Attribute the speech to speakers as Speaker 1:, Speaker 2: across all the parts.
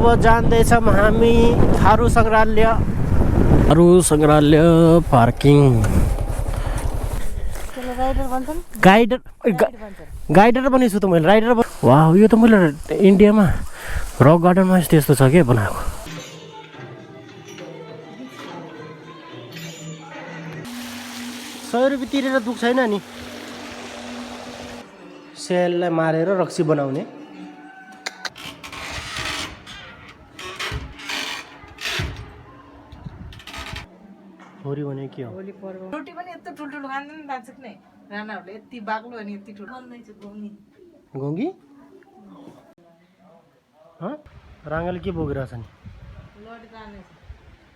Speaker 1: अब जाँदैछौँ हामी थारू सङ्ग्रहालय पार्किङ। गाइडर पनि छु त मैले, राइडर। वाह, यो त मैले इन्डियामा रक गार्डनमा त्यस्तो छ के बनाएको। ₹100 तिरेर दुख छैन नि। सेललाई मारेर रक्सी बनाउने। होरी भने के हो?
Speaker 2: होली पर्व। रोटी पनि यत्रो ठुल्ठुलो खाँदैन दाजक नै। राणाहरूले यति बाक्लो अनि यति ठुलो खाँदैछ गोङ्गी।
Speaker 1: गोङ्गी? राङ्गाले के बोकिरहेछ नि?
Speaker 2: लडी तान्दैछ।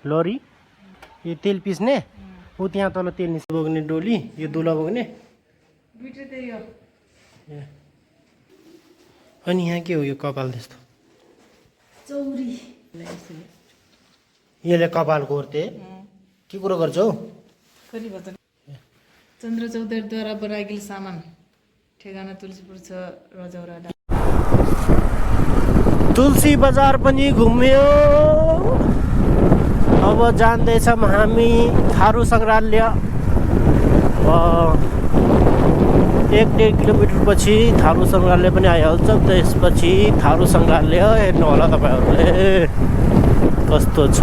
Speaker 1: लरी? यो तेल पिस्ने? ऊ त्यहाँ तल तेल निस्क बोक्ने डोली, यो दुला बोक्ने।
Speaker 2: दुईटै त्यही हो।
Speaker 1: अनि यहाँ के हो यो कपाल त्यस्तो?
Speaker 2: चौरी।
Speaker 1: यसले कपाल कोर्ते के कुरो गर्छौ?
Speaker 2: चन्द्र चौधरीद्वारा बरागिल सामान, ठेगाना तुलसीपुर छ, रजौरा।
Speaker 1: तुलसी बजार पनि घुम्यो। अब जाँदैछौँ हामी थारू सङ्ग्रहालय। 1-1.5 किलोमिटर पछि थारू सङ्ग्रहालय पनि आइहाल्छ। त्यसपछि थारू सङ्ग्रहालय हेर्नु होला तपाईँहरूले कस्तो छ।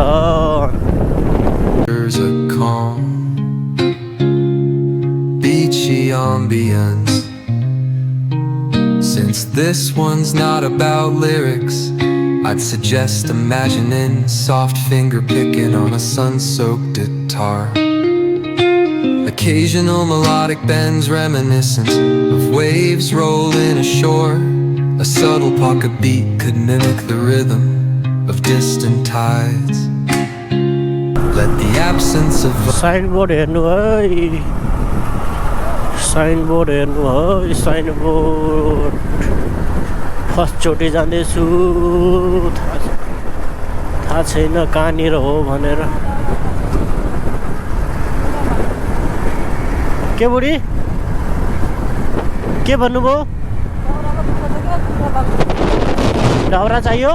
Speaker 3: There's a calm, beachy ambience. Since this one's not about lyrics, I'd suggest imagining soft finger picking on a sun-soaked guitar. Occasional melodic bends reminiscent of waves rolling ashore. A subtle pocket beat could mimic the rhythm of distant tides. Let the absence of
Speaker 1: signboard हेर्नु है, signboard हेर्नु है, signboard. फर्स्टचोटि जाँदैछु, थाहा छैन कहाँनिर हो भनेर। के बुढी के भन्नुभयो? दाउरा चाहियो?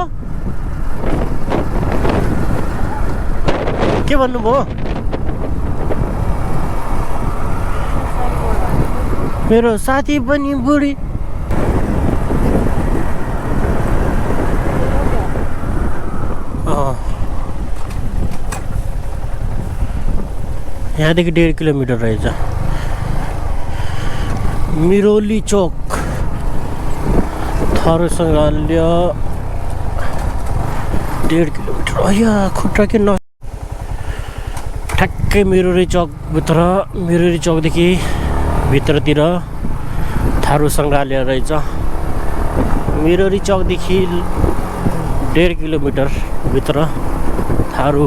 Speaker 1: के भन्नुभयो? मेरो साथी पनि बुढी। यहाँदेखि 1.5 किलोमिटर रहेछ। मिरोली चौक थारू सङ्ग्रहालय 1.5 किलोमिटर। अया खुट्टा के न ठ्याक्कै मिरोली चौकभित्र, मिरोली चौकदेखि भित्रतिर थारू सङ्ग्रहालय रहेछ। मिरोली चौकदेखि 1.5 किलोमिटर भित्र थारू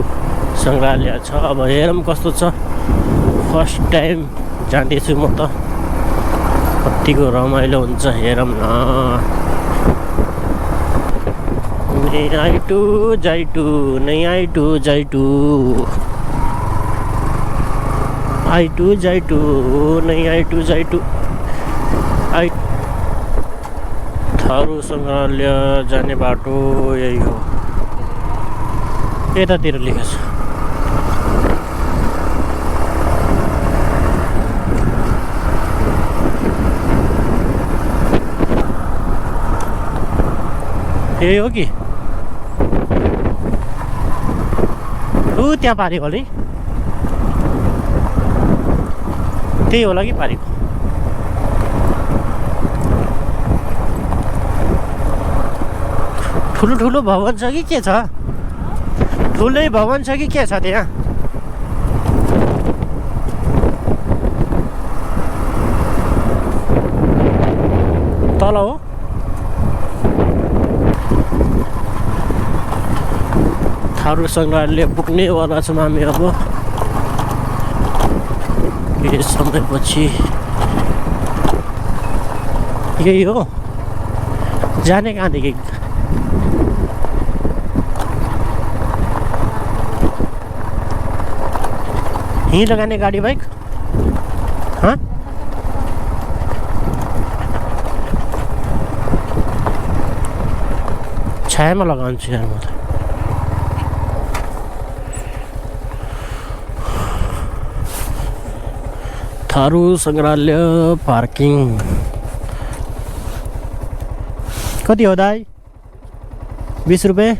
Speaker 1: सङ्ग्रहालय छ। अब हेरौँ कस्तो छ। फर्स्ट टाइम जाँदैछु म त, कतिको रमाइलो हुन्छ हेरौँ न। नै आइटु जाइटु, नै आइटु जाइटु, आइटु जाइटु, नै आइटु जाइटु। थारू सङ्ग्रहालय जाने बाटो यही हो, यतातिर लेखेको छ। यही हो कि ऊ त्यहाँ पारेको नि, त्यही होला कि पारेको। ठुलो ठुलो भवन छ कि के छ? ठुलै भवन छ कि के छ त्यहाँ? तल हो। थारू सङ्ग्रहालय पुग्नेवाला छौँ हामी अब केही समयपछि। यही हो जाने कहाँदेखि? यहीँ लगाने गाडी बाइक? हाँ छायामा लगाउँछु यार म त। थारू सङ्ग्रहालय पार्किङ कति हो दाइ? 20 रुपियाँ।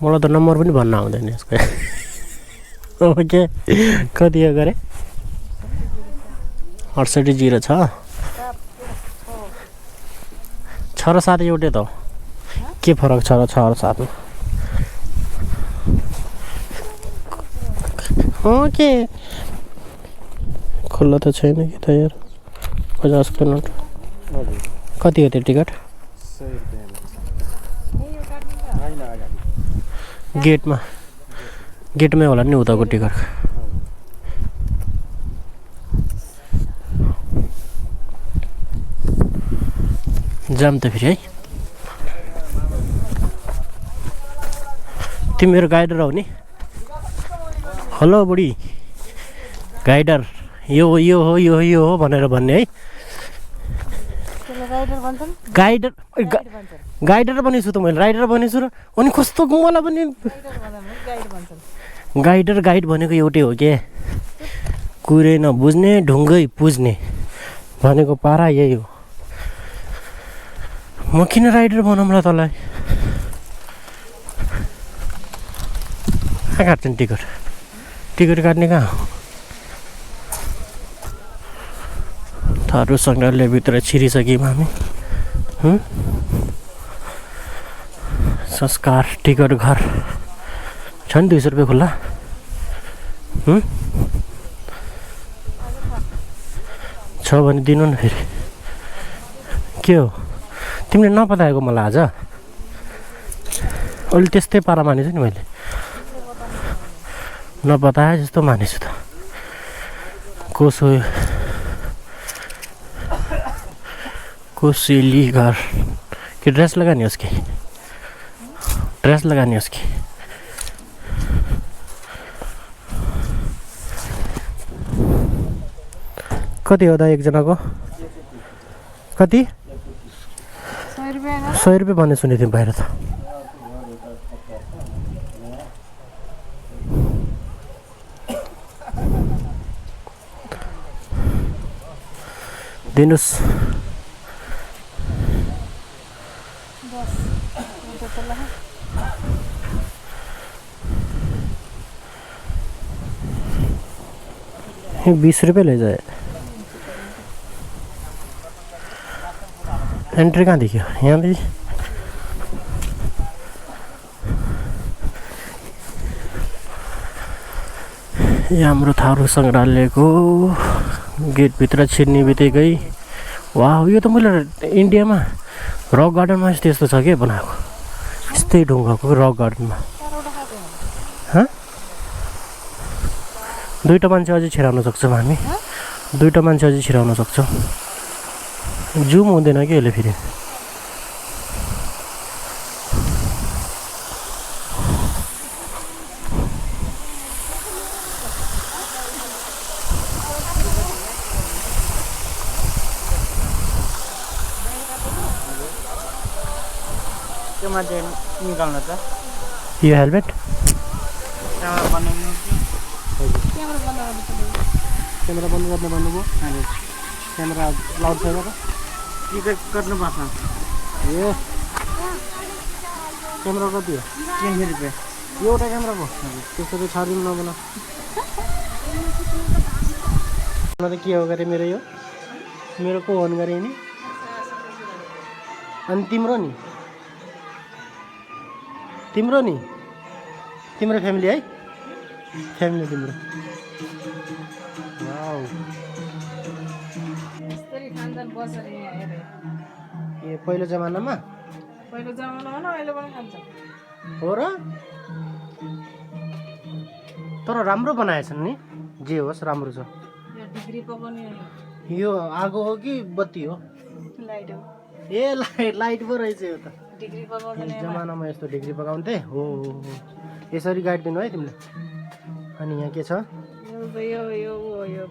Speaker 1: मलाई त नम्बर पनि भन्न आउँदैन यसको। ओके कति हो गरे? 6806 छ र 7 एउटै त हो। के फरक छ र 6 र 7 मा? ओके खुल्ला त छैन कि त यार। 50 को नोट कति हो त्यो टिकट? गेटमै होला नि उताको टिकट। जाम त फेरि है। तिमी मेरो गाइडर हौ नि? हेलो बुढी गाइडर, यो हो यो हो यो हो यो हो भनेर भन्ने है। गाइडर गाइडर बनेछु त मैले, राइडर बनेछु र। अनि कस्तो मलाई पनि गाइडर गाइड भनेको एउटै हो के? कुरै नबुझ्ने ढुङ्गै पुज्ने भनेको पारा यही हो। म किन राइडर बनाउँला तँलाई? कहाँ काट्छन् टिकट? टिकट काट्ने कहाँ हो? थारू सङ्ग्रहालयभित्र छिरिसक्यौँ हामी। संस्कार टिकट घर छ नि 200 रुपियाँ खुल्ला। छ भने दिनु न फेरि। के हो तिमीले नपताएको मलाई आज? अहिले त्यस्तै पारा मानेछु नि मैले। नपताए जस्तो मानेछु त। कोसेली घर के ड्रेस लगानी होस् कि? ड्रेस लगानी होस् कि? कति हो दा एकजनाको? कति? 100 रुपियाँ भन्ने सुनेको थिएँ बाहिर त। दिनुहोस्। ये 20 रुपये ले जाए। एंट्री कहाँ देखियो? यहाँ देखिए। यो हाम्रो थारू सङ्ग्रहालयको गेटभित्र छिर्ने बित्तिकै वाह, यो त मैले इन्डियामा रक गार्डनमा त्यस्तो छ के बनाएको। यस्तै ढुङ्गाको रक गार्डनमा। दुईवटा मान्छे अझै छिराउन सक्छौँ हामी। दुईवटा मान्छे अझै छिराउन सक्छौँ। जुम हुँदैन कि यसले फेरि।
Speaker 4: त्यो माथि निकाल्नु त
Speaker 1: यो हेलमेट
Speaker 4: क्यामेरा बनाउनु कि
Speaker 1: क्यामेरा बन्द गर्न भन्नुभयो। क्यामेरा लाउड छैन त?
Speaker 4: टिकट कट्नुपर्छ।
Speaker 1: ए क्यामेरा कति हो?
Speaker 4: 300 रुपियाँ
Speaker 1: एउटा क्यामेराको? त्यसरी छाडिदिनु नबना। त के हो गरे मेरो यो? मेरो को अन गरे नि? अनि तिम्रो नि? तिम्रो नि? तिम्रो फ्यामिली है? फ्यामिली तिम्रो। वाउ ए पहिलो जमानामा?
Speaker 2: पहिलो जमानामा न अहिले पनि खान्छ।
Speaker 1: हो र? तर राम्रो बनाएछन् नि? जे होस् राम्रो छ।
Speaker 2: यो डिग्री पकाउने
Speaker 1: यो आगो हो कि बत्ती हो?
Speaker 2: लाइट हो।
Speaker 1: ए लाइट पो रहेछ यो त।
Speaker 2: डिग्री पकाउने
Speaker 1: जमानामा यस्तो डिग्री पकाउँथे। हो यसरी गाइड दिनु है तिमीले। अनि यहाँ के छ?
Speaker 2: यो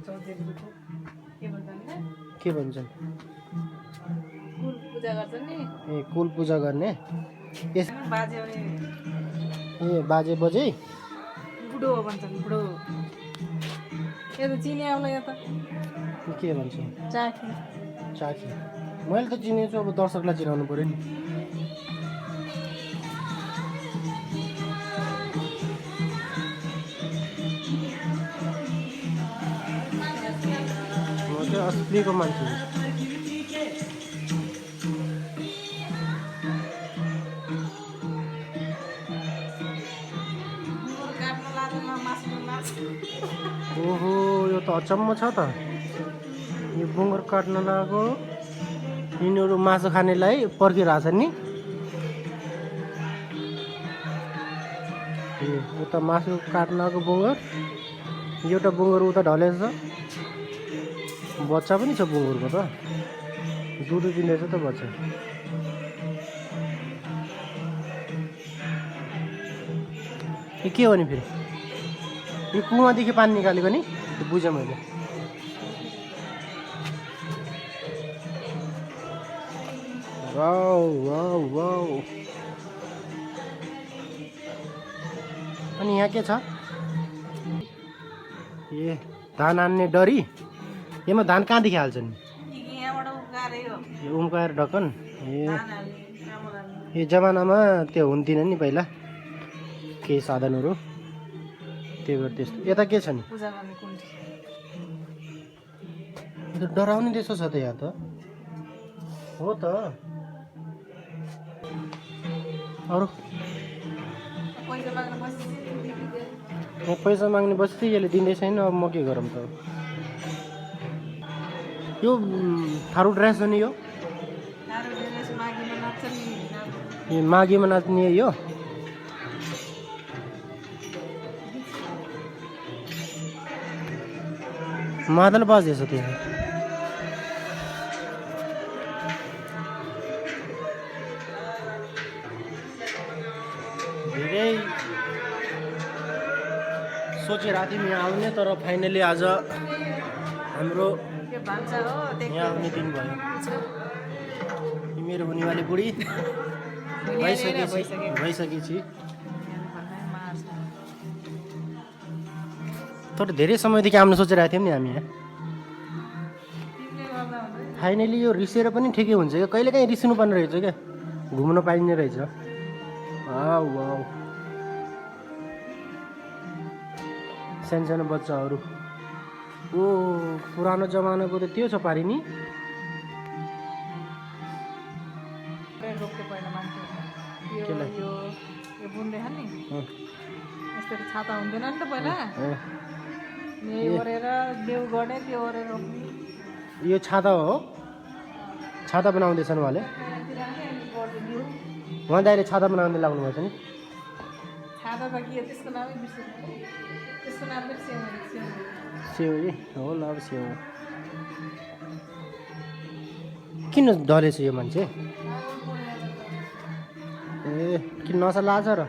Speaker 2: चौधरीको
Speaker 1: के भन्छन्
Speaker 2: कुल पूजा गर्छ नि
Speaker 1: ए कुल पूजा गर्ने यस
Speaker 2: बाजे अनि
Speaker 1: ए बाजे बजे
Speaker 2: बुढो हो भन्छन् बुढो यो त चिने आउला यो त
Speaker 1: के भन्छ
Speaker 2: चाखी
Speaker 1: चाखी मैले त चिनेछु अब दर्शकलाई चिनाउनु पर्यो नि म चाहिँ असलीको मान्छे हो।
Speaker 2: काट्न लाग्दैन मासु लाग्छ
Speaker 1: ओहो यो त अचम्म छ त यो बुङ्गर काट्न लागेको यिनीहरू मासु खानेलाई पर्खिरहेछन् नि उता मासु काट्नको बुङ्गर एउटा बुङ्गर उता ढलेछ बच्चा पनि छ बुङ्गुरको त दुध दिँदैछ त बच्चा यो के हो नि फेरि यो कुवादेखि पानी निकालेको नि त्यो बुझेँ मैले वाउ वाउ वाउ अनि यहाँ के छ ए धान हान्ने डरी यसमा धान कहाँदेखि हाल्छन्
Speaker 2: यहाँबाट उकारै हो
Speaker 1: यो उम्काएर ढक्कन ए
Speaker 2: धान हाल्ने चामल हाल्ने
Speaker 1: यो जमानामा त्यो हुन्थेन नि पहिला केही साधनहरू त्यही भएर त्यस्तो यता के छ नि
Speaker 2: पूजा गर्ने कुण्ठी
Speaker 1: यो त डराउने त्यसो छ त यहाँ त हो त अरू
Speaker 2: पैसा माग्न बस्छ
Speaker 1: यहाँ पैसा माग्ने बस्दै यसले दिँदै छैन अब म के गरौँ त यो थारू ड्रेस हो नि यो
Speaker 2: थारू ड्रेस माघीमा नाच्छ नि
Speaker 1: यो माघीमा नाच्ने यो मादल बाजेछ त्यो धेरै सोचिरहेको थियौँ यहाँ आउने तर फाइनली आज हाम्रो
Speaker 2: त्यो भान्सा हो
Speaker 1: यहाँ आउने दिन भयो यो मेरो हुनेवाली बुढी भइसकेपछि तर धेरै समयदेखि आउन सोचिरहेको थियौँ नि हामी यहाँ फाइनली यो रिसेर पनि ठिकै हुन्छ क्या कहिले काहीँ रिसिनु पर्ने रहेछ क्या घुम्न पाइने रहेछ वाउ सानो बच्चाहरू ओ पुरानो जमानाको त त्यो छ पारि नि
Speaker 2: रोक्यो पहिला मान्छे
Speaker 1: केलाई?
Speaker 2: यो बुन्दै खाने यस्तो छाता हुँदैन नि त पहिला यो ओरेर देउ गढे त्यो ओरेर रोप्ने
Speaker 1: यो छाता हो छाता बनाउँदैछन् उहाँले उहाँ दाइले छाता बनाउँदै लाग्नु भएछ नि
Speaker 2: छाता त के हो त्यसको नामै बिर्सेँ त्यसको नाम बिर्सेँ
Speaker 1: स्याउ हो ल अब स्याउ किन डरेछ यो मान्छे ए किन नसा लाछ र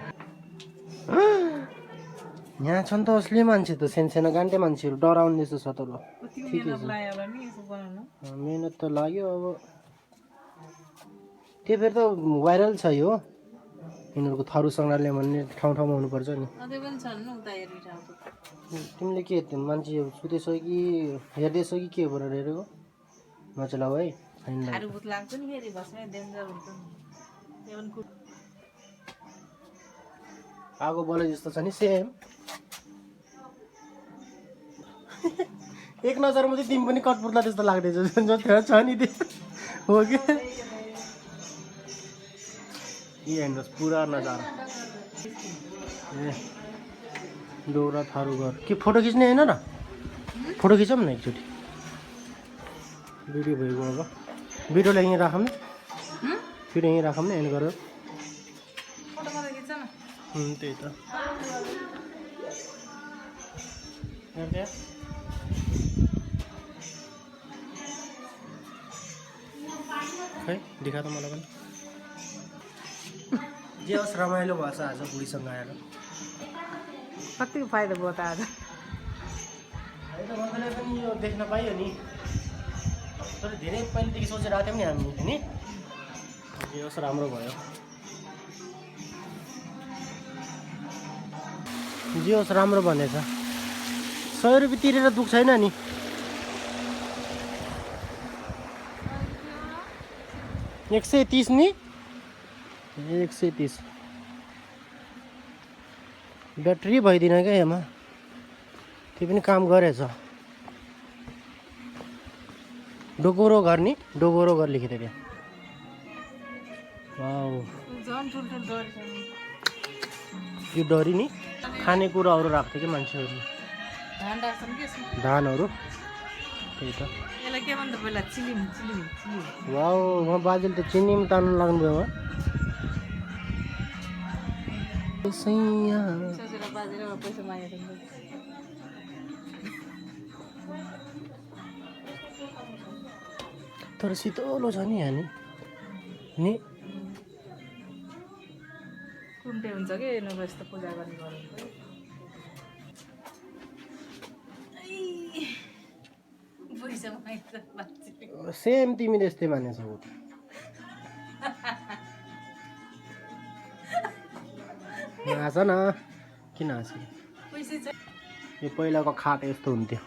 Speaker 1: यहाँ छन् त असली मान्छे त सानो गान्टे मान्छेहरू डराउने जस्तो छ त ल ठिकै छ मिहिनेत त लाग्यो अब त्यो फेरि त भाइरल छ यो यिनीहरूको थारू सङ्ग्रहालय भन्ने ठाउँ ठाउँमा हुनुपर्छ नि तिमीले के मान्छे सुतेछौ कि हेर्दैछौ कि के भएर हेरेको नचलाऊ है आगो बले जस्तो छ नि सेम एक नजरमा चाहिँ तिमी पनि कठपुतला त्यस्तो लाग्दैछ जस्तो छ नि त्यो हो कि हेर्नुहोस् पुरा नजारा ए डोरा थारू घर के फोटो खिच्ने होइन र फोटो खिचौँ न एकचोटि भिडियो भइगयो अब भिडियोलाई यहीँ राखौँ न भिडियो यहीँ राखौँ न एन्ड गरेर त्यही त खै देखा त मलाई पनि जे होस् रमाइलो भएछ आज बुढीसँग आएर
Speaker 2: कतिको फाइदा भयो त आज
Speaker 1: होइन मलाई पनि यो देख्न पाइयो नि तर धेरै पहिलेदेखि सोचेर आएको थियौँ नि हामी नि यो होस् राम्रो भयो जे होस् राम्रो भनेछ 100 रुपियाँ तिरेर दुख छैन नि 130 नि 130 ब्याट्री भइदिन क्या यसमा त्यो पनि काम गरेछ डोगोरो घर नि डोगोरो घर लेखेको थियो वाउ
Speaker 2: झन् ठुल्ठुलो डरी छ
Speaker 1: यो डरी नि खानेकुराहरू राख्थ्यो कि मान्छेहरूले
Speaker 2: धान राख्छन् के
Speaker 1: धानहरू त्यही त
Speaker 2: यसलाई के भन्छ पहिला चिलिम चिलिम चिलिम
Speaker 1: वाउ उहाँ बाजेले त चिनीमा तान्नु लाग्नुभयो सैया
Speaker 2: सोचेर बाजेर पैसा मागेको
Speaker 1: तर शीतलो छ नि यहाँ नि
Speaker 2: कुन्टे हुन्छ कि नभए यस्तो पूजा गर्ने गर्नु पैसा माग्छ मान्छे
Speaker 1: सेम तिमीले यस्तै मानेछौ हाँस न किन हाँस्यो
Speaker 2: पैसा चाहिँ
Speaker 1: यो पहिलाको खाट यस्तो हुन्थ्यो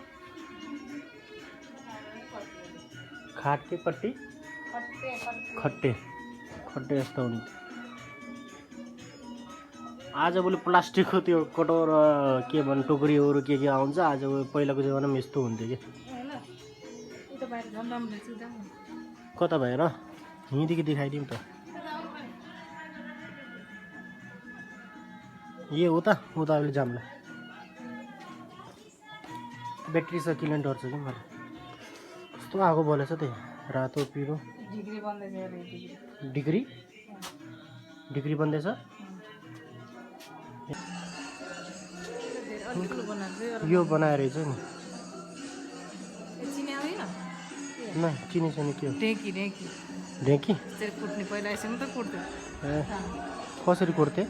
Speaker 1: खाट के पट्टी खट्टे खट्टे यस्तो हुन्थ्यो आजभोलि प्लास्टिकको त्यो कटोर के भन्नु टोकरीहरू के आउँछ आज पहिलाको जमानामा यस्तो हुन्थ्यो कि कता भएर यहीँदेखि देखाइदिउँ त ए उता अहिले जाम्ला ब्याट्री छ किन डर छ कि मलाई कस्तो आगो बलेछ त्यही रातो पिरो
Speaker 2: डिग्री बन्दैछ
Speaker 1: डिग्री डिग्री बन्दैछ यो बनाएर चाहिँ नि
Speaker 2: चिनी आउँदैन
Speaker 1: न चिनी छैन के हो
Speaker 2: ढेकी ढेकी
Speaker 1: ढेकी
Speaker 2: त्यसरी कुट्ने पहिला यसरी त कुट्थ्यो
Speaker 1: ए कसरी कुट्थे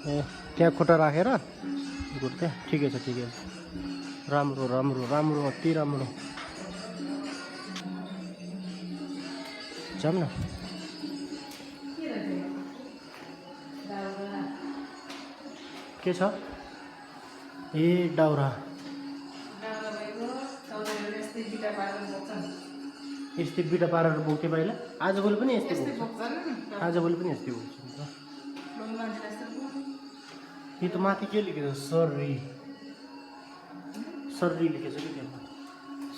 Speaker 1: ए त्यहाँ खुट्टा राखेर कुट्थे ठिकै छ राम्रो राम्रो राम्रो अति राम्रो जाऊँ न के छ ए दाउरा यस्तै बिटा पारेर बोक्थ्यो पहिला आजभोलि पनि यस्तै बोक्छ आजभोलि पनि यस्तै बोक्छ यो त माथि के लेखेको छ सर्री सर्री लेखेको छ कि त्यहाँ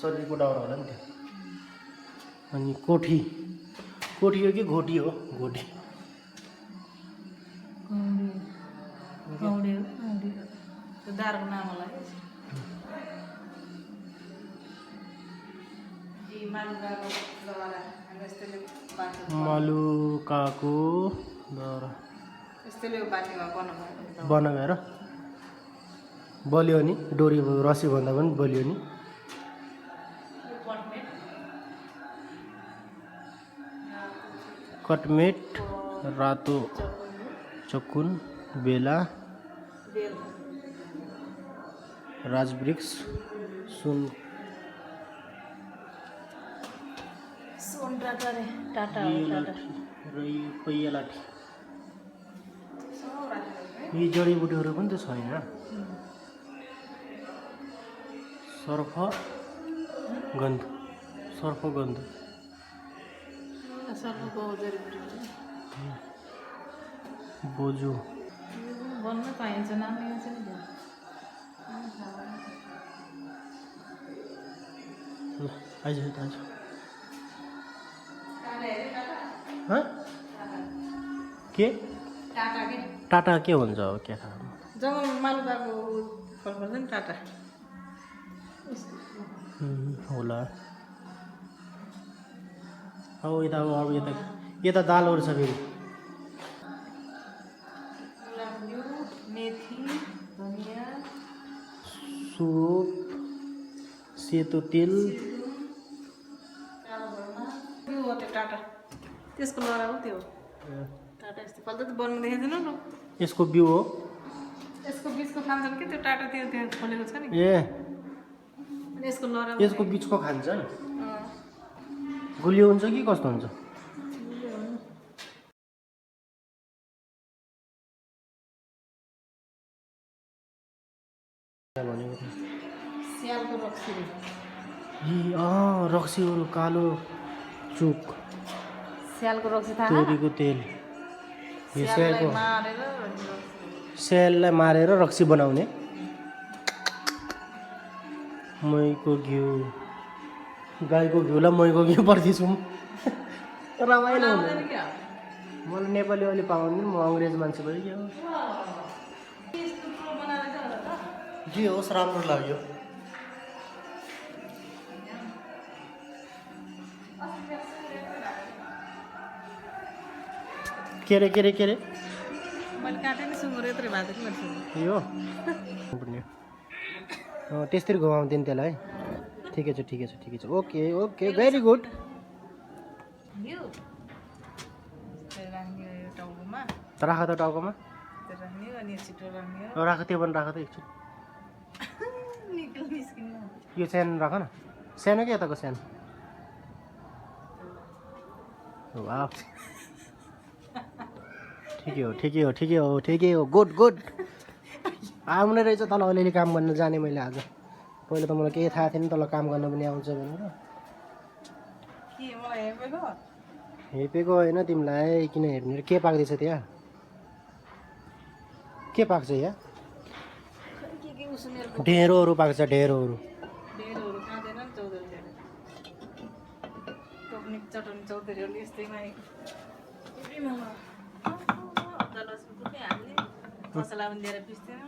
Speaker 1: सर्रीको दाउरा होला नि त्यो अनि कोठी कोठी हो कि घोटी हो घोटी
Speaker 2: दारको नाम होला
Speaker 1: मालुकाको दाउरा
Speaker 2: यस्तैले बाटीमा
Speaker 1: बनाएर बलियो नि डोरी रसी भन्दा पनि बलियो नि कटमेट रातो चकुन बेला राजवृक्ष सुन
Speaker 2: टाटा रे टाटा
Speaker 1: र यो पैया लाठी यी जडीबुटीहरू पनि त छैन सर्फगन्ध बोजू
Speaker 2: बन्न पाइन्छ नाम लिन्छ नि
Speaker 1: आइज के टाटा के हुन्छ अब के थाहा
Speaker 2: जङ्गल मालुकाको फल पर्छ नि टाटा
Speaker 1: होला अब यता दालहरू छ फेरि
Speaker 2: मेथी धनिया
Speaker 1: सुप सेतो तेल
Speaker 2: टाटा त्यसको लडा हो त्यो टाटा यस्तो फल त बन्नु देखेको थिएन न
Speaker 1: यसको बिउ हो
Speaker 2: यसको बिचको खान्छन् कि त्यो टाटा त्यो खोलेको छ नि
Speaker 1: ए
Speaker 2: अनि यसको लरा
Speaker 1: यसको बिचको खान्छन् गुलियो हुन्छ कि कस्तो हुन्छ
Speaker 2: स्यालको रक्सी
Speaker 1: रक्सी कालो चुक
Speaker 2: स्यालको रक्सी थाहा
Speaker 1: तोरीको तेल यो स्यालको
Speaker 2: मारेर
Speaker 1: स्याललाई मारेर रक्सी बनाउने महीको घिउ गाईको घिउलाई महीको घिउ पर्दैछु रमाइलो हुँदैन मलाई नेपाली अलि पाउँदैन म अङ्ग्रेज मान्छे भयो क्या जे होस् राम्रो लाग्यो के अरे
Speaker 2: मैले काटेँ नि सुँगुर यत्रो भएको थियो मैले
Speaker 1: यो त्यस्तरी घुमाउँदैन त्यसलाई ठिकै छ ओके भेरी गुड
Speaker 2: यो राख्ने यो टाउकोमा
Speaker 1: राख त टाउकोमा
Speaker 2: त्यो राख्ने अनि छिटो राख्ने
Speaker 1: राख त्यो पनि राख त एकछिन
Speaker 2: निस्किनु
Speaker 1: यो सानो राख न सानो के यताको सानो वाह ठिकै हो गुड आउने रहेछ तल अलिअलि काम गर्न जाने मैले आज पहिला त मलाई केही थाहा थिएन तल काम गर्न पनि आउँछ भनेर हेपेको होइन तिमीलाई किन हेर्ने के पाक्दैछ त्यहाँ के पाक्छ यहाँ ढेँडोहरू पाक्छ ढेँडोहरू
Speaker 2: खाँदैन नि चटनी चौधरीहरूले यस्तैमा अदुवा लसुन कुट्ने हाल्ने मसला पनि दिएर पिस्दैन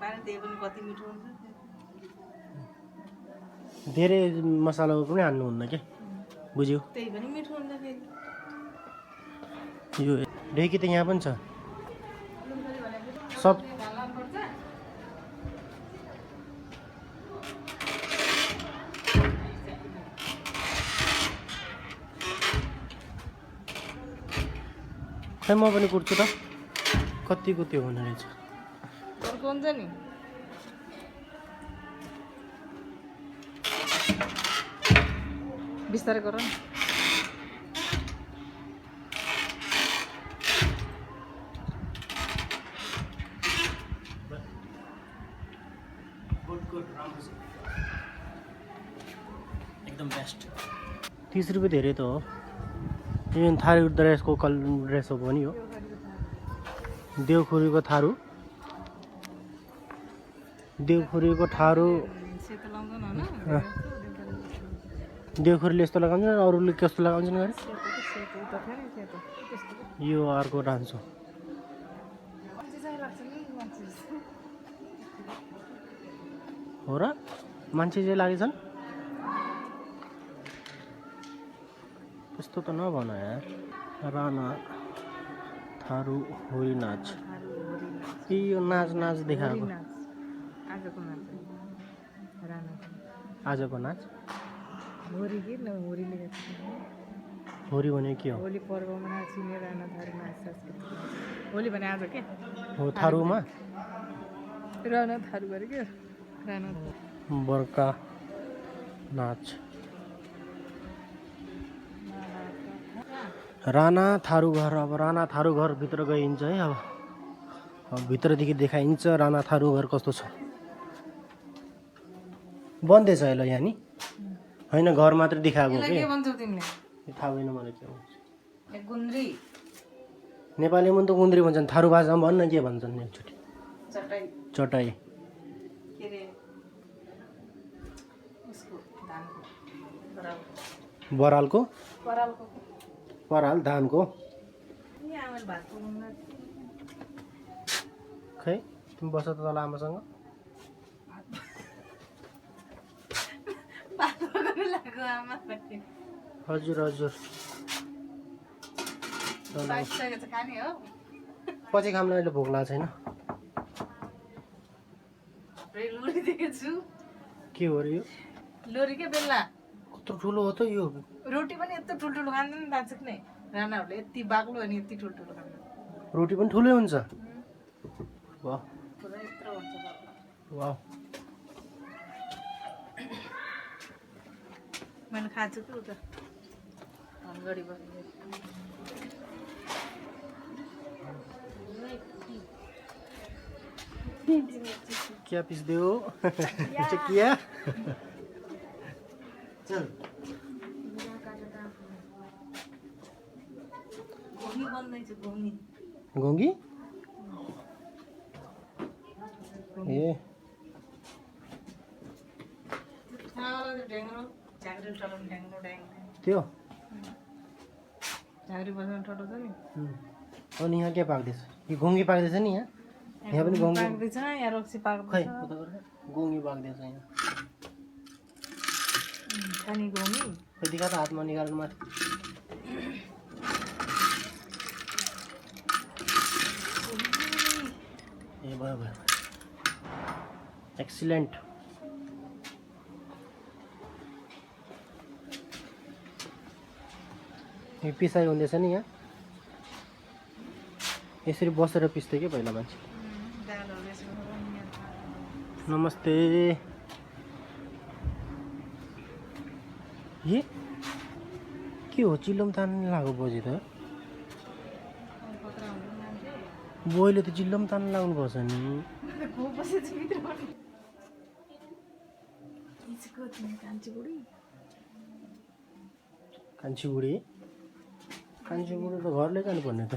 Speaker 2: पानी त्यही पनि कति मिठो हुन्छ
Speaker 1: धेरै मसला पनि हाल्नुहुन्न के बुझ्यो
Speaker 2: त्यही पनि मिठो हुन्छ फेरि
Speaker 1: यो ढेकी त यहाँ पनि छ सब खै म पनि कुट्छु त कतिको त्यो हुने रहेछ
Speaker 2: अर्को हुन्छ नि बिस्तारै गर न
Speaker 1: एकदम बेस्ट 30 रुपियाँ धेरै त हो इभन थारू ड्रेसको ड्रेस हो पनि हो देवखुरीको थारू
Speaker 2: सेतो लाउँदैन होइन
Speaker 1: देवखुरीले यस्तो लगाउँछन् अरूले कस्तो लगाउँछन् गरे
Speaker 2: सेतो त थियो नि सेतो त्यस्तो
Speaker 1: यो अर्को डान्स हो
Speaker 2: मान्छे चाहिँ लाग्छ नि मान्छे
Speaker 1: हो र मान्छे चाहिँ लागेछन् त्यस्तो त नभन यार राणा थारू होरी नाच यो नाच देखाएको
Speaker 2: आजको नाच राणा
Speaker 1: आजको नाच
Speaker 2: होरी कि न होरीले
Speaker 1: होरी भने के हो
Speaker 2: होली पर्वमा नाचिने राणा थारू नाच संस्कृति होली भने आज के
Speaker 1: हो थारूमा
Speaker 2: राणा थारू गरे के राणा
Speaker 1: बर्का नाच राणा थारू घर अब राणा थारू घर भित्र गइन्छ है अब भित्रदेखि देखाइन्छ राणा थारू घर कस्तो छ बन्दैछ अहिले यहाँ नि होइन घर मात्र देखाएको
Speaker 2: के भन्छौ तिमीले
Speaker 1: थाहा भएन मलाई के भन्छ
Speaker 2: एक गुन्द्री
Speaker 1: नेपालीमा त गुन्द्री भन्छन् थारू भाषामा भन्न के भन्छन् एकचोटि चटाई
Speaker 2: के रे उसको धानको
Speaker 1: बरालको
Speaker 2: परालको
Speaker 1: पराल धानको
Speaker 2: नि आमाले भात पकाउनु
Speaker 1: खै तिमी बस त तल आमासँग
Speaker 2: भात पकाउनु लाग्यो आमा
Speaker 1: हजुर
Speaker 2: पाइसकेको छ खाने हो
Speaker 1: पछि खामलाई अहिले भोक लागेको छैन
Speaker 2: लोरी दिएको छु
Speaker 1: के हो र यो
Speaker 2: लोरी के बेल्ला
Speaker 1: कत्रो ठुलो हो त यो
Speaker 2: रोटी पनि यत्रो ठुल्ठुलो खाँदैन दाजुक नै राणाहरूले यति बाक्लो अनि यति ठुल्ठुलो खाँदैन
Speaker 1: रोटी पनि ठुलै हुन्छ वाह
Speaker 2: पुरा यत्रो हुन्छ घरमा।
Speaker 1: वाह
Speaker 2: मैले खाएको छु कि उता हलगढी बस्ने
Speaker 1: क्या पीस दे हो क्या चल
Speaker 2: घुमी बन्दैछ घुमी
Speaker 1: गोंगी ए
Speaker 2: ढ्याङ्ग्रो झाँक्री चलाउने ढ्याङ्ग्रो
Speaker 1: त्यो
Speaker 2: झाँक्री बस्ने ठोटो छ नि
Speaker 1: अनि यहाँ के पाक्दैछ यो गोंगी पाक्दैछ नि यहाँ यहाँ पनि गोंगी
Speaker 2: पाक्दैछ यहाँ रक्सी
Speaker 1: खै
Speaker 2: पाक्दैछ
Speaker 1: उता गरेर गोंगी पाक्दैछ यहाँ
Speaker 2: अनि घुमी
Speaker 1: खै दिखा त हातमा निकाल्नु माथि ए भयो भयो एक्सिलेन्ट यो पिसाइ हुँदैछ नि यहाँ यसरी बसेर पिस्थ्यो कि पहिला मान्छे
Speaker 2: दालहरू यसो
Speaker 1: नमस्ते ए के हो चिल्लोम तान्नु लाग्यो बजी त
Speaker 2: खतरा हुन्छ मान्छे
Speaker 1: बोइले त चिल्लोम तान्नु लाग्नुपर्छ नि
Speaker 2: बसेछ भित्र पनि इसको तिमी कान्छी बुढी
Speaker 1: कान्छी बुढी त घरले जानुपर्ने त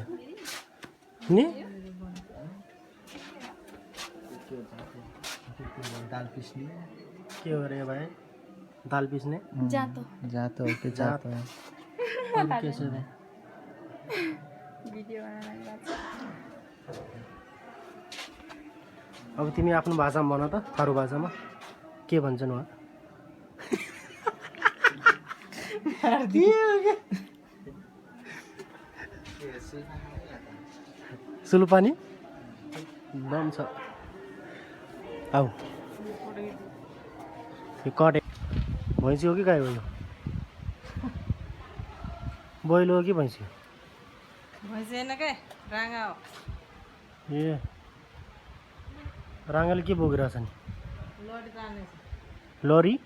Speaker 1: नि दाल पिस्ने के हो रे भाइ दाल पिस्ने
Speaker 4: जातो हो कि जातो है
Speaker 1: अरू के छ रे
Speaker 2: भिडियो बनाउन
Speaker 1: अब तिमी आफ्नो भाषामा भन त थारू भाषामा के भन्छन् उहाँ सुलुपानी दम छ आऊ यो कटे भैँसी हो कि गाई हो यो बैलो हो कि भैँसी
Speaker 2: भैँसी होइन क्या राँगा हो
Speaker 1: ए राँगाले के बोकिरहेछ नि
Speaker 2: लडी तान्दैछ
Speaker 1: लरी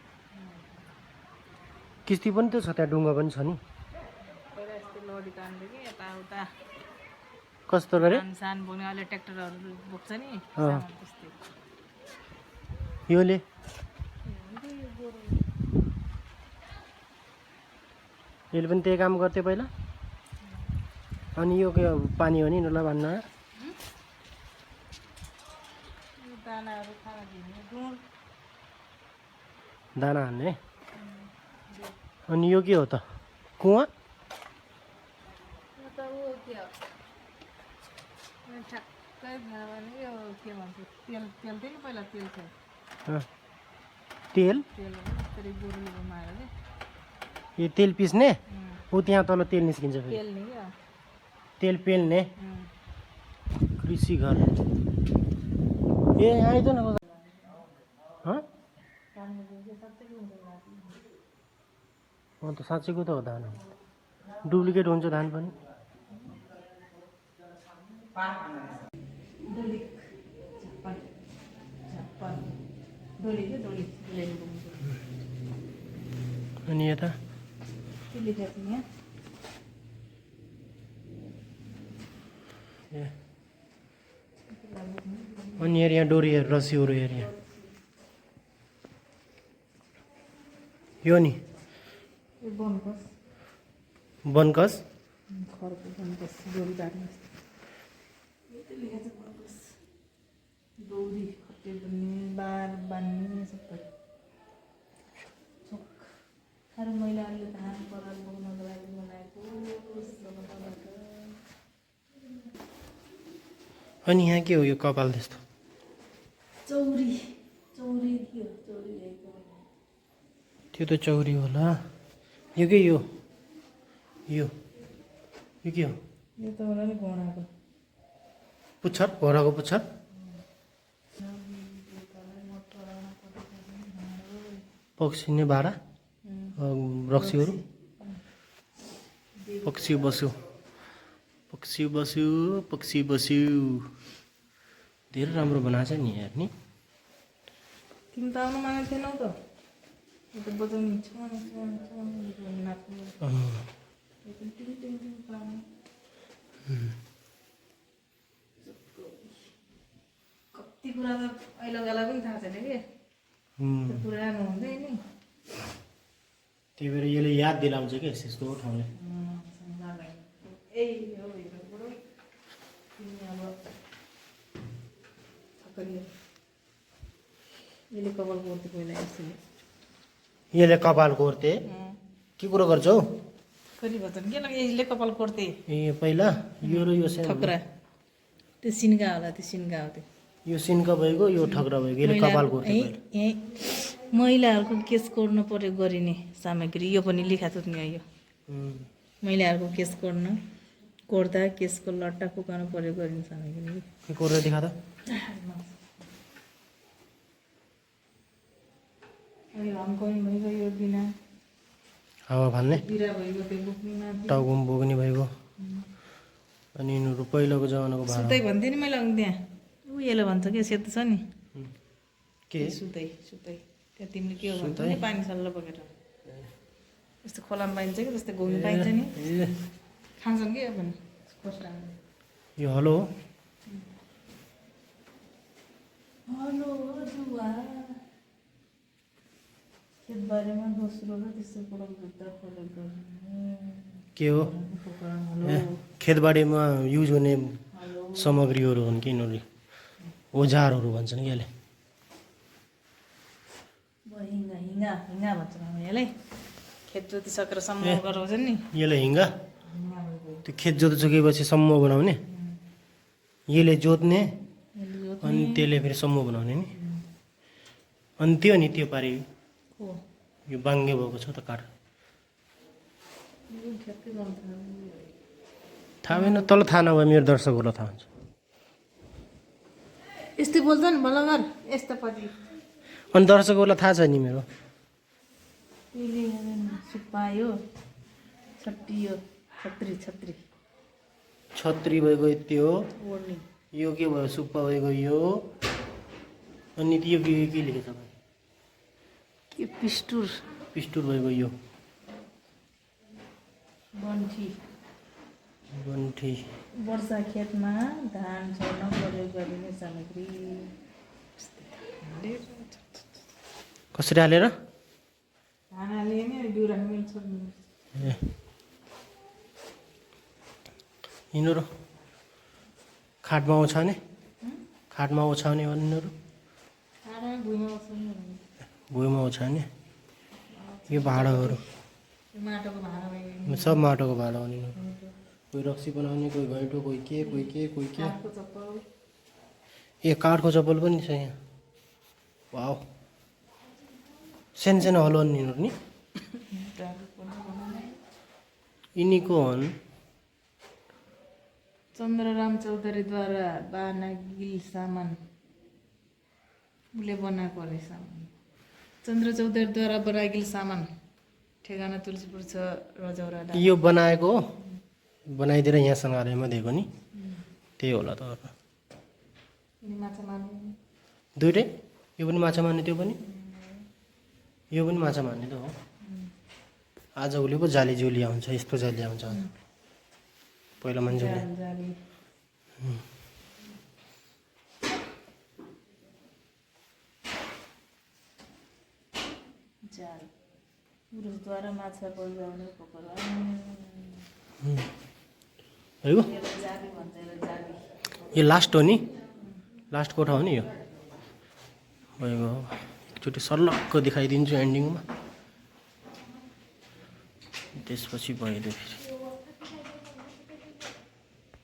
Speaker 1: किस्ती पनि त छ त्यहाँ डुङ्गा पनि छ नि
Speaker 2: पहिला यस्तो लडी तान्दै कि यताउता
Speaker 1: कस्तो गरे
Speaker 2: सान बोक्ने अहिले ट्र्याक्टरहरू बोक्छ नि
Speaker 1: अँ।
Speaker 2: सामान त्यस्तै
Speaker 1: योले यसले पनि त्यही काम गर्थ्यो पहिला अनि यो के पानी हो नि ल भन्न
Speaker 2: यो दानाहरू खाना दिने गुँड
Speaker 1: दाना हान्ने अनि यो के हो त कुवा
Speaker 2: यो त ऊ के हो यो ठ्याक्कै भएन भने यो के भन्छ तेल तेल थियो नि पहिला तेल थियो
Speaker 1: अँ, तेल
Speaker 2: तेल यसरी गोरुले घुमाएर चाहिँ
Speaker 1: यो तेल पिस्ने ऊ त्यहाँ तल तेल निस्किन्छ फेरि
Speaker 2: तेल नि क्या
Speaker 1: तेल पेल्ने कृषि घर ए आइज न हँ अन्त साँच्चैको त हो धान डुप्लिकेट हुन्छ धान पनि
Speaker 2: डोली झाप्पन झाप्पन डोली क्या डोली लिएर घुम्छ
Speaker 1: अनि यता
Speaker 2: त्यसले जाति यहाँ
Speaker 1: ए अनि हेर यहाँ डोरीहरू रस्सीहरू हेर यहाँ यो नि
Speaker 2: यो बनकस
Speaker 1: बनकस
Speaker 2: खरको बनकस डोरी बाँड्नु त्यसले चाहिँ बनकस दौरी खटे बन्ने बार बान्ने सबै अरू मैले अहिले धान पराल बोक्नको लागि बनाएको
Speaker 1: अनि यहाँ के हो यो कपाल त्यस्तो
Speaker 2: चौरी चौरी थियो चौरी ल्याएको
Speaker 1: त्यो त चौरी होला यो के यो यो यो के हो
Speaker 2: यो त होला नि घोडाको
Speaker 1: पुच्छर घोडाको पुच्छर पक्सिने भाडा रक्सीहरू पक्षी बस्यो पक्षी बस्यो पक्षी बस्यो धेरै राम्रो बनाएको छ नि यार नि
Speaker 2: तिमी त आउनु मानेको थिएनौ त यो त बजाउने नाच्नु कति कुरा त अहिले बेला पनि थाहा छैन कि त्यो पुरानो हुँदै नि
Speaker 1: त्यही भएर यसले याद दिलाउँछ कि यस्तो ठाउँले
Speaker 2: यसले कपाल कोर्थे पहिला यसले
Speaker 1: यसले कपाल कोर्थे के कुरो गर्छ हौ
Speaker 2: कति भन्छ के लाग्यो यसले कपाल कोर्थे
Speaker 1: ए पहिला यो र यो
Speaker 2: ठक्रा त्यो सिन्का होला त्यो सिन्का हो त्यो
Speaker 1: यो सिन्का भएको यो ठक्रा भएको यसले कपाल कोर्थे
Speaker 2: यहीँ महिलाहरूको केस कोर्न पर्यो गरिने सामग्री यो पनि लेखा थियो नि यो महिलाहरूको केस कोर्दा केसको लट्टा फुकाउनु पर्यो गरिने सामग्री
Speaker 1: के कोरेर देखा त
Speaker 2: यो हङकङ भइगयो यो बिना
Speaker 1: हावा फाल्ने
Speaker 2: बिरा भइगयो त्यो बोक्नेमा
Speaker 1: टाउकोमा बोक्ने भइगयो अनि यिनीहरू पहिलाको जमानाको भाडा
Speaker 2: सुतै भन्थेँ नि मैले अघि त्यहाँ ऊ यसले भन्छ क्या सेतो छ नि
Speaker 1: के
Speaker 2: सुतै त्यहाँ तिमीले के हो भन्छ नि पानी सल्ल बोकेर यस्तो खोलामा पाइन्छ कि जस्तै घुम्नु पाइन्छ नि खान्छन् कि अब
Speaker 1: यो हलो हो
Speaker 2: हेलो जुवा खेतबारीमा दोस्रो र तेस्रो पटक जुत्ता प्रयोग गर्ने
Speaker 1: के हो खेतबारीमा युज हुने सामग्रीहरू हुन् कि यिनीहरू औजारहरू भन्छन् कि यसले
Speaker 2: हिँगा भन्छ यसलाई खेत जोतिसकेर सम्म गराउँछ नि
Speaker 1: यसले हिँगा त्यो खेत जोतिसकेपछि समूह बनाउने यसले जोत्ने अनि त्यसले फेरि समूह बनाउने नि अनि त्यो नि त्यो पारि यो बाङ्गे भएको छ त काठ थाहा भएन तल थाहा नभए मेरो दर्शकहरूलाई थाहा हुन्छ
Speaker 2: यस्तै बोल्छ नि बलगर यस्तो पछि
Speaker 1: अनि दर्शकहरूलाई थाहा छ नि मेरो
Speaker 2: सुपायो छट्टियो छत्री
Speaker 1: छत्री भएको यति हो
Speaker 2: ओढ्ने
Speaker 1: यो के भयो सुप्पा भएको यो अनि यो के लेखेछ
Speaker 2: के पिस्टुर
Speaker 1: भएको यो
Speaker 2: बन्ठी वर्षा खेतमा धान छर्न प्रयोग गरिने सामग्री
Speaker 1: कसरी हालेर
Speaker 2: धान हाले नि बिउ राख्ने छोड्नु
Speaker 1: यिनीहरू खाटमा ओछ्याउने यिनीहरू भुइँमा ओछ्याउने यो भाँडाहरू
Speaker 2: माटोको भाँडा भयो
Speaker 1: सब माटोको भाँडा हो यिनीहरू कोही रक्सी बनाउने कोही घैँटो कोही के
Speaker 2: काठको चप्पल
Speaker 1: ए काठको चप्पल पनि छ यहाँ वाउ सानो हलो नि यिनीहरू नि यिनीको हुन्
Speaker 2: चन्द्रराम चौधरीद्वारा बानागिल सामान उसले बनाएको अरे सामान चन्द्र चौधरीद्वारा बनागिल सामान ठेगाना तुलसीपुर छ रजौरा
Speaker 1: यो बनाएको हो बनाइदिएर यहाँ सङ्ग्रहालयमा दिएको नि त्यही होला त
Speaker 2: माछा मार्ने
Speaker 1: दुइटै यो पनि माछा मार्ने त्यो पनि यो पनि माछा मार्ने त हो आजभोलि पो जाली जुली आउँछ यस्तो जाली आउँछ पहिला मान्छेले
Speaker 2: जाल पुरुषद्वारा माछा बजाउने पकड
Speaker 1: है
Speaker 2: जाली भन्छ जाली
Speaker 1: यो लास्ट हो नि लास्ट कोठा हो नि यो भइगयो एकचोटि सल्लक्क देखाइदिन्छु एन्डिङमा त्यसपछि भइदियो फेरि